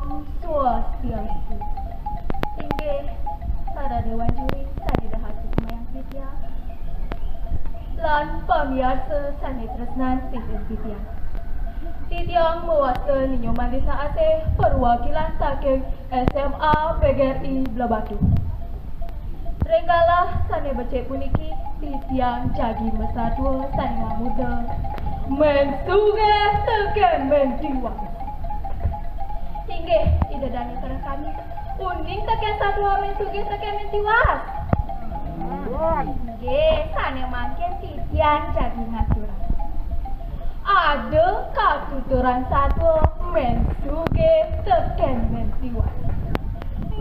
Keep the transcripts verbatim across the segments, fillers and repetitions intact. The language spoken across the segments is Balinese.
Swastiastu. Inggih, para dewan juri sané dahat kumayang titiang. Lan pamiarsa sané tresnan titiang. Titiang mawasta Ninyo Mandisna Asih, perwakilan saking S M A P G R I Blahbatuh. Ring galah sané becik puniki, titiang jagi masatua sané ngamurda Mén Sugih tekén Mén Tiwas. Inggih, Ida dané sareng sami. Uning tekén satua Mén Sugih tekén Mén Tiwas? Inggih, sané mangkin titiang jagi ngaturang. Ada katuturan satua Mén Sugih tekén Mén Tiwas.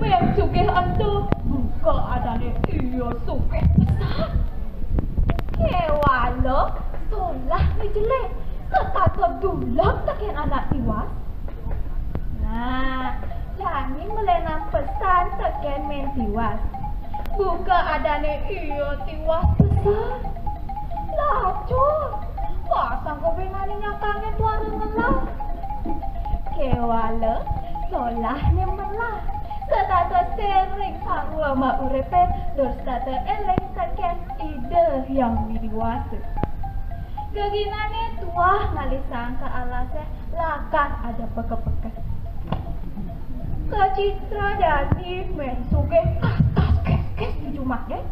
Mén Sugih ento buka adané ia sugih pesan. Kéwala solahné jelek, setata dulag tekén anak Tiwas. Nah, jani malénan pesan tekén Mén Tiwas. Buka adané ia Tiwas pesan. Lacur, pasang kobéngané nyakangin tuara melah. Kéwala, solahné melah. Setata sering sarwa mauripé, tur setata éling tekén Ida Hyang Widhi Wasa. Geginané tuah ngalih sangka alasé lakar ada pekepeken. Kacitra jani Mén Sugih kaskas keskes di jumahné.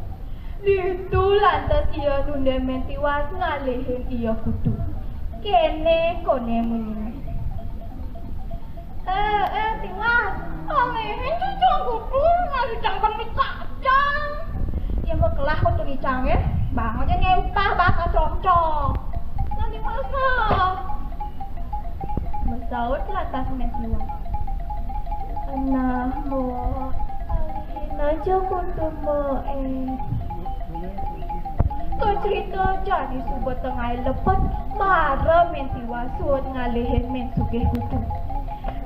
Ditu lantas ia nundén Mén Tiwas ngalihin ia kutu. Kéné koné munyiné. Eh, eh, Tiwas, alihin cucung kutu, ngalih jangkang di kacang. Ya, makelah kutu icangé, bang aja nyai upah bahas acrongcong. Nanti males nah. Masaut lantas Mén Tiwas. Nah, Mbok, alihin aja kutu Mbok, eh. Kacrita jani suba tengahé lepet, mara Mén Tiwas suud ngalihin Mén Sugih kutu.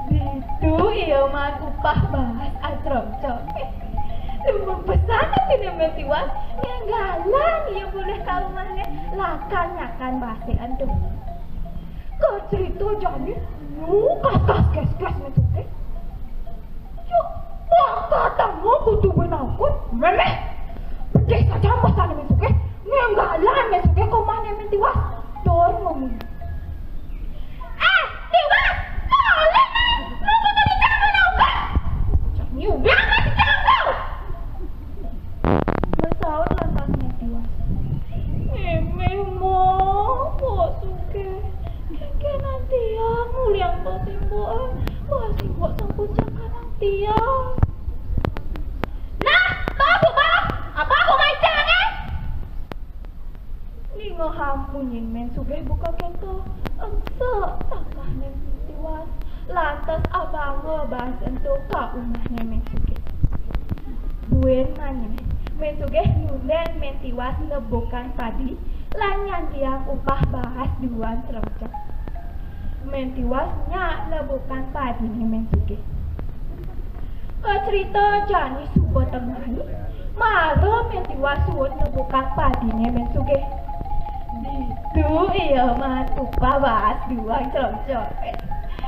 Ditu ia maan upah bahas acrongcong. Dumun pesan atiné Mén Tiwas, ngénggalang ia mulih ka umahné, lakar nyakan bahasé ento. Kacrita jani, nu kaskas keskes Mén Sugih. Yuk, bakatanga kutu buin aukun. Méméh. Pedih saja pesané Mén Sugih. Ngénggalang Mén Sugih ka umahné Mén Tiwas. Tur ngomong. Eh, Tiwas, tolih, Mas. Nunggu tadi jangan aukun. Jangan nyubiang masih jangkau. Masaut lantas Mén Tiwas. Méméh, Mbok, Mbok Sugih. Kéngkénang tiang nguliang Mbok Simbok, eh. Mbok Simbok sampun jangkanang tiang. Nah, to suba, apa aku mancang, eh? Ningehang munyin Mén Sugih buka kéto, engsek tangkahné Mén Tiwas. Lantas abanga bahas ento ka umahné Mén Sugih. Buin manyéné, Mén Sugih nundén Mén Tiwas nebukang padi, lan nyantiang upah bahas duan crongcong. Mén Tiwas nyak nebukang padiné Mén Sugih. Kacrita jani suba tengahé, mara Mén Tiwas suud nebukang padiné Mén Sugih. Ditu ia maan upah bahas duan crongcong.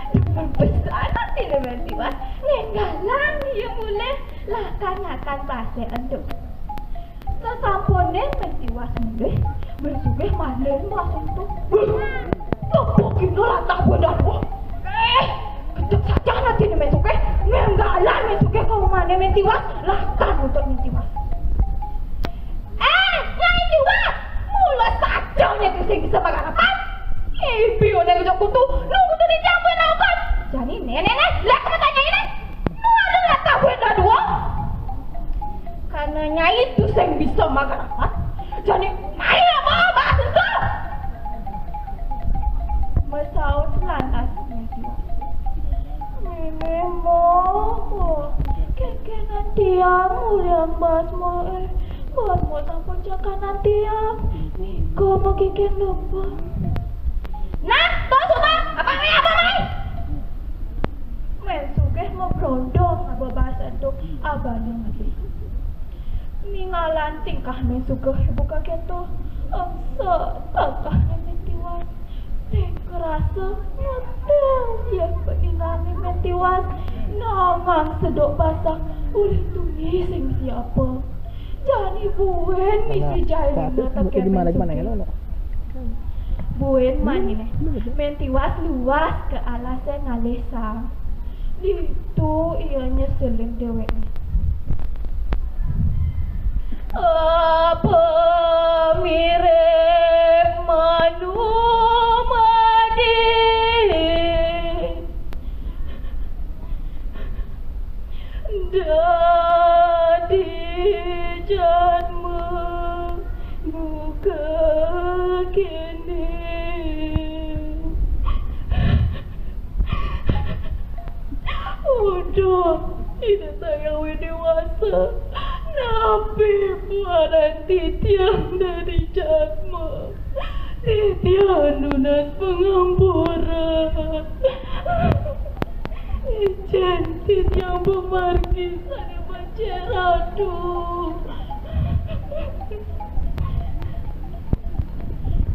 Dumun pesan atiné Mén Tiwas, ngénggalang ia mulih, lakar nyakan bahasé ento. Sasampuné Mén Tiwas mulih, Mén Sugih malih masang tu. Tepuk kina latah buin dadua. Eh, gedeg saja atiné Mén Sugih, ngénggalang Mén Sugih ka umahné Mén Tiwas, lakar nuntut Mén Tiwas. Eh, Nyai Tiwas, mula saja Nyai tu sing bisa magarapan. Ibi oné gedeg kutu, nunggu tu dijambuin lakukan. Jani né, né, né, lihat kata Nyai né. Mula latah buin dadua. Karena Nyai tu sing bisa magarapan, jani mai apa bahas ento. Masaut lantas Mén Tiwas. Méméh, Mbok, kéngkénang tiang nguliang bahas Mbok, eh. Bahas Mbok sampun jangkanang tiang. Nika makengkén lepet. Nah, to suba, apa mai, apa mai? Mén Sugih mabrondong aba bahas ento, abana ngalih. Ningalang tingkah Mén Sugih buka kéto, engsek tangkahné Mén Tiwas. Sing karasa ngetél ia paningalané Mén Tiwas. Angang sedok basah ulih tuni sing siapa. Jani buin misi jailina tekén Mén Sugih. Buin maniné, Mén Tiwas luas ka alasé ngalih saang. Ditu ia nyeselin déwékné. Apa mirip manumadi? Dadi jadma buka kéné. Uduh, Ida Sang Hyang Widhi Wasa, napi paran titiang dadi jadma? Titiang nunas pangampura. Ijin titiang pamargi sané becik Ratu.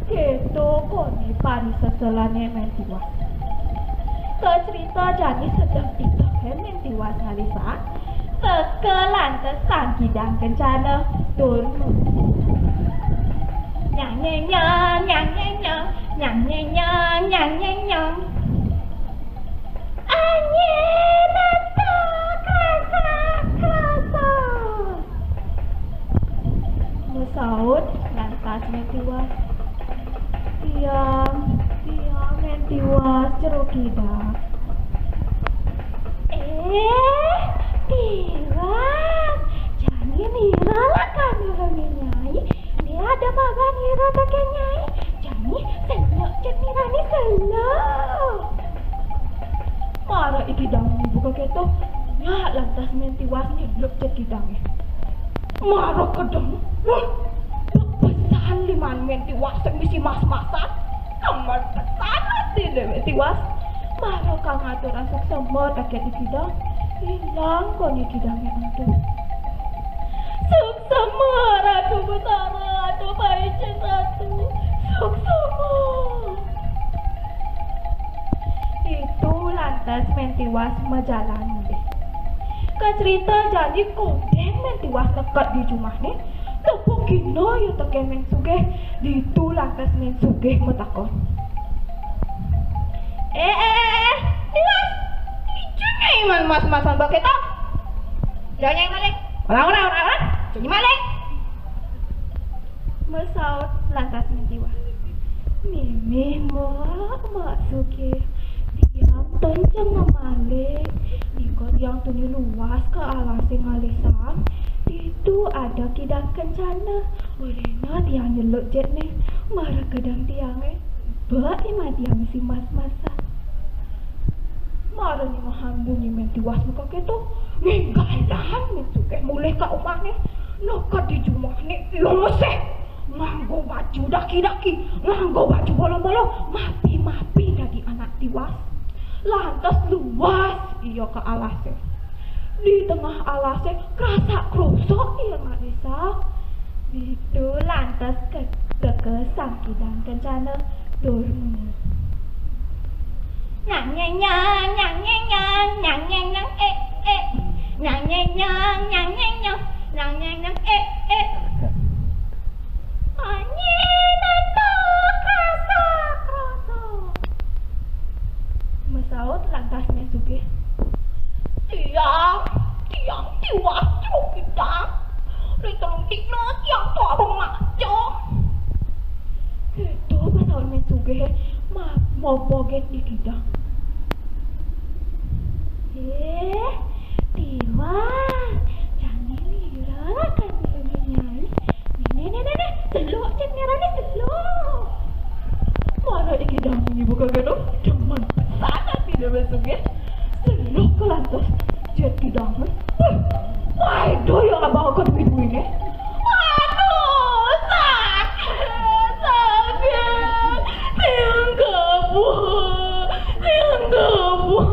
Kéto koné pariseselané Mén Tiwas. Kacrita jani sedeng titehé Mén Tiwas ngalih saang, teka lantas Sang Kidang Kencana tur munyi. Nyang nyeng nyang, nyang nyeng nyang, nyang nyeng nyang, nyang nyeng nyang. Anyén ento krasak-krasak. Masaut lantas Mén Tiwas. Tiang, tiang Mén Tiwas, jero kidang. Eh, Tiwas, jani nira lakar nulungin Nyai. Né ada magan nira tekén Nyai. Jani seluk cék nirané seluk. Mara I Kidang buka kéto, nyak lantas Mén Tiwas nyeluk cék kidangé. Mara kedeng, wah, pesan liman Mén Tiwas sing misi mas-masan. Nemen pesan atiné Mén Tiwas. Mara kang ngaturang suksema tekén I Kidang, ilang koné kidangé ento. Suksema Ratu Betara, Ratu Paican Ratu. Suksema. Ditu lantas Mén Tiwas majalan mulih. Kacrita jani kondén Mén Tiwas neked di jumahné, tepukina ia tekén Mén Sugih. Ditu lantas Mén Sugih matakon. Eh, eh, eh, eh, Tiwas, dija Nyai mas-masan ba kéto? Dija Nyai malih. Ora, ora, ora, ora. Dija Nyai malih. Masaut lantas Mén Tiwas. Mimih Mak, Mak Sugih. Tiang ten cang malih. Nika tiang tuni luas ka alasé ngalih saang. Ditu ada Kidang Kencana. Ulihan tiang nyeluk cékné. Mara kedeng tiangé. Ba iman tiang misi mas-masan. Mara ningehang munyi Mén Tiwas maka kéto, ninggalan Mén Sugih mulih ka umahné. Neked di jumahné, ia ngesih. Nganggo baju daki-daki, nganggo baju bolong-bolong, mapi-mapi dadi anak tiwas. Lantas luas ia ka alasé. Di tengah alasé, krasak-krusuk ia ngalih saang. Ditu lantas ke-, teka Sang Kidang Kencana tur munyi. Nyang nyeng nyang, nyang nyeng nyang, nyang nyeng nyang, eh, eh. Nyang nyeng nyang, nyang nyeng nyang, nyang nyeng nyang, eh, eh. Anyén ento krasak-krusuk. Masaut lantas Mén Sugih. Tiang, tiang Tiwas jero kidang. Né telung dina tiang tuah bemaca. Kéto pasaut Mén Sugih, ma-, mobogét di kidang. Eh, Tiwas, jani nira lakar nulungin Nyai. Né, né, né, né, né, seluk cék nirané, seluk. Mara I Kidang munyi buka kéto, demen pesan atiné Mén Sugih. Seluk lantas cék kidangé. Wéh, wah, doh ia abang ka dui-duiné. Aduh, sakit, sakit. Tiang kebuh, tiang kebuh,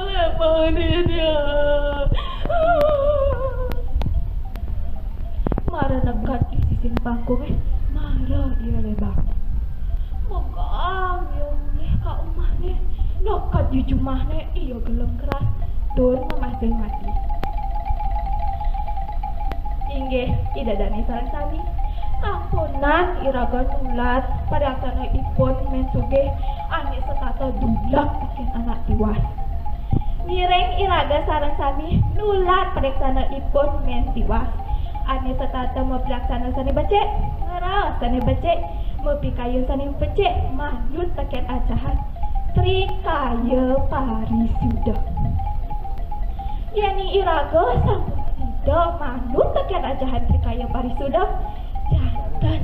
lebang dia. Mara neked di sisin pangkungé, mara ia lebang. Megang ia mulih ka umahné, neked di jumahné ia gelem keras, tur ngemah Sing mati. Inggih, Ida Dani sareng sami. Sampunan iraga nulat padaksana ipun Men Sugih ane setata dulag taken anak tiwas. Ngiring iraga sareng sami nulat padaksana ipun Men Tiwas ane setata mapadaksana sane becik, ngraos sane becik, mapikayun sane becik, manut taken ajahan Trikaya Parisuda. Yen iraga sampun sida manut taken ajahan Trikaya Parisuda, janten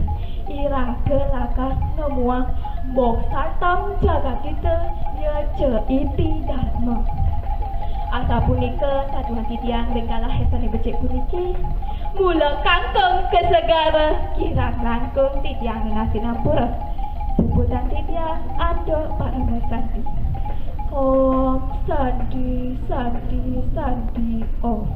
iraga lakar nemuang moksantam jagatita ya ca iti dharma. Asapunika saduan titiang ring galah sane becik puniki. Mula kangkung kasegara kirang langkung titiang nunas sinampura. Puputang titiang antuk parama santi. Om Santi, Santi, Santi, Om.